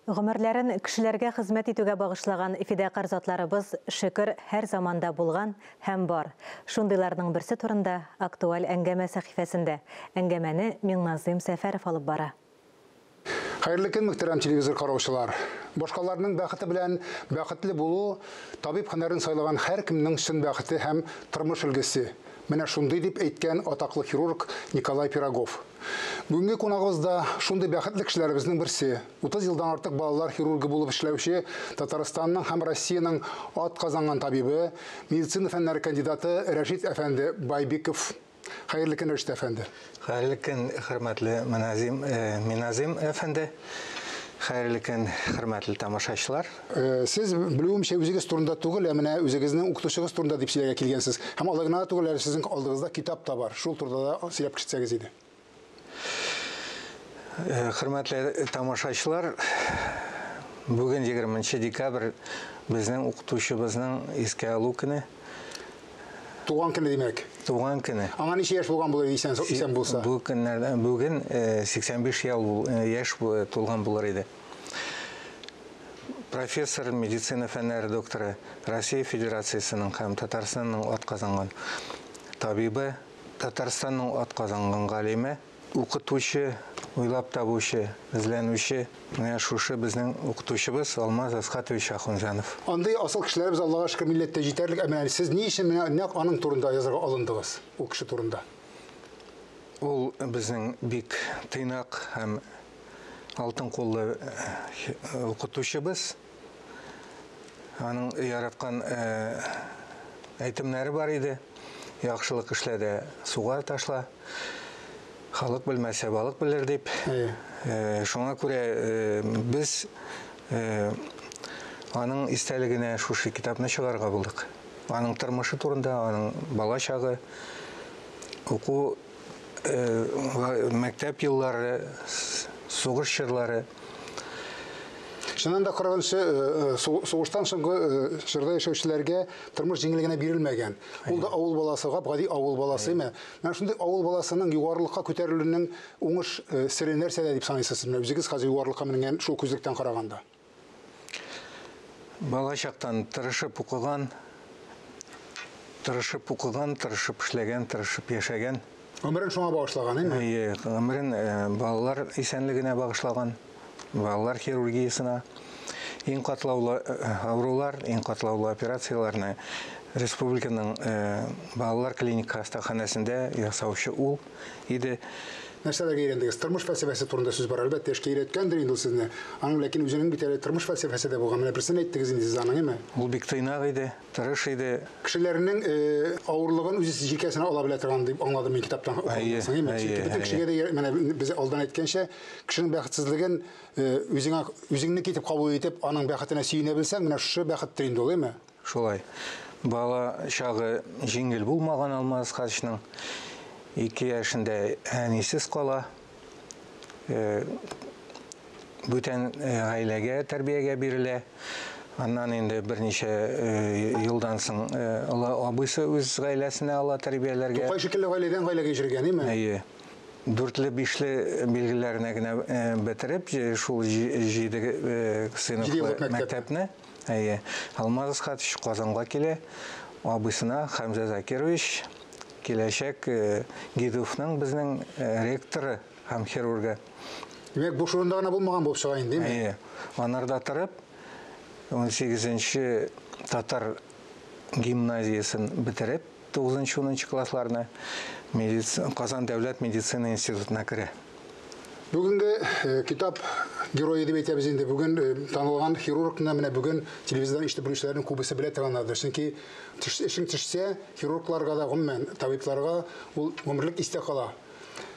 Гомерләрен кешеләргә хезмәт итүгә багышлаган фидакарь затларыбыз, шөкер, һәр заманда булган һәм бар. Шундыйларның берсе турында Актуаль әңгәмә сәхифәсендә. Әңгәмәне Миңназыйм Сәфәров алып бара. Хәерле көн, мөхтәрәм телевизор караучылар. Башкаларның бәхете белән бәхетле булу табиб һөнәрен сайлаган һәркемнең чын бәхете һәм тормыш өлгесе. Менә шундый дип әйткән атаклы хирург Николай Пирогов. Бүгенге кунагыбыз да шундый бәхетле кешеләребезнең берсе. 30 елдан артык балалар хирургы булып эшләүче Татарстанның һәм Россиянең атказанган табибы, медицина фәннәре кандидаты Рәшит әфәнде Байбиков. Хәерле көн, Рәшит әфәнде. Хәерле көн, хөрмәтле Миназим, Миназим әфәнде. Хәерле көн, хөрмәтле тамашачылар. Сез, белүемчә, үзегез турында түгел, ә менә үзегезнең укытучыгыз турында дип сөйләргә килгәнсез. Һәм алай гына да түгел, әле сезнең алдыгызда китап та бар. Шул турыда да сөйләп китсәгез иде. Хөрмәтле тамашачылар, бүген 20 декабрь безнең укытучыбызның искә алу көне. Туган көне димәк. Туган көне. Аңа ничә яшь булган булыр исән, исән булса? Бу көннәрдә бүген 85 яшь тулган булыр иде. Профессор, медицина фәннәре докторы, Россия Федерациясенең һәм Татарстанның атказанган табибы, Татарстанның атказанган галиме, укытучы, уйлап табучы, эзләнүче, менә шушы безнең укытучыбыз Алмаз Асхатович Ахунҗанов. Андый асыл кешеләребез, Аллага шөкер, милләттә җитәрлек. Ә менә сез ни өчен менә нәкъ аның турында язарга алындыгыз, ул кеше турында? Ул безнең бик тыйнак һәм алтын куллы укытучыбыз. Аның яраткан әйтемнәре бар иде. Яхшылык эшлә дә суга ташла. Халык белмәсә, балык белер дип. Шуңа күрә без аның истәлегенә шушы китапны чыгарырга булдык. Аның тормышы турында, аның бала чагы, уку, мәктәп еллары, сугыш чорлары. Чыннан да 40-нчы сугыштан соңгы чорда яшәүчеләргә тормыш җиңел генә бирелмәгән. Ул да авыл баласы, гап-гади авыл баласы име? Менә шундый авыл баласының югарылыкка күтәрелүенең уңыш сере нәрсәдә дип саныйсыз сез? Менә үзегез хәзер югарылыкка менгән шул күзлектән караганда. Бала чактан тырышып укыган, тырышып укыган, тырышып эшләгән, тырышып яшәгән. Гомерен шуңа багышлаган, әйме? Әйе, гомерен балалар исәнлегенә багышлаган, балалар хирургиясенә. Иң катлаулы авырулар, иң катлаулы операцияләрне республиканың балалар клиник хастаханәсендә ясаучы ул иде. Нәрсәләргә өйрәндегез? Тормыш фәлсәфәсе турында сүз бар. Әлбәттә, эшкә өйрәткәндер инде ул сезне. Аның ләкин үзенең бит әле тормыш фәлсәфәсе дә булган. Менә берсен әйттегез инде сез аның, әйме? Ул бик тыйнак иде, тырыш иде. Кешеләрнең авырлыгын үзе җилкәсенә ала белә торган дип аңладым мин китаптан укыганнан соң, әйме? Чөнки бөтен кешегә дә, менә без алдан әйткәнчә, кешенең бәхетсезлеген үзеңә, үзеңнеке итеп кабул итеп, аның бәхетенә сөенә белсәң, менә шушы бәхеттер инде ул, әйме? Шулай. Бала чагы җиңел булмаган Алмаз Хачның. 2 яшендә әнисез кала. Бүтән гаиләгә тәрбиягә бирелә. Аннан инде берничә елдан соң олы абыйсы үз гаиләсенә ала тәрбияләргә. Тукай шикелле гаиләдән гаиләгә йөргән, әйме? Әйе. Дүртле, бишле билгеләренә генә бетереп, шул 7 сыйныфлы мәктәпне. Әйе. Алмаз Асхатович Казанга килә. Абыйсына Хәмзә Закирович, киләчәк ГИДУВның безнең ректоры һәм хирургы. Димәк, буш урында гына булмаган булып чыга инде, әйме? Әйе. Анарда торып, 18-нче татар гимназиясен бетереп, 9-10 классларны Казан дәүләт медицина институтына керә. Бүгенге китап герое дип әйтәбез инде. Бүген танылган хирургны менә бүген телевизордан ишетеп белүчеләрнең күбесе белә торганнардыр. Чөнки эшең төшсә, хирургларга да, гомумән, табибларга ул гомерлек истә кала.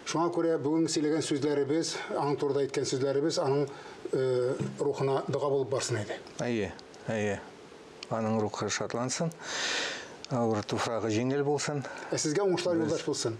Шуңа күрә бүген сөйләгән сүзләребез, аның турында әйткән сүзләребез аның рухына дога булып барсын иде. Әйе, әйе. Аның рухы шатлансын, авыр туфрагы җиңел булсын. Ә сезгә уңышлар юлдаш булсын.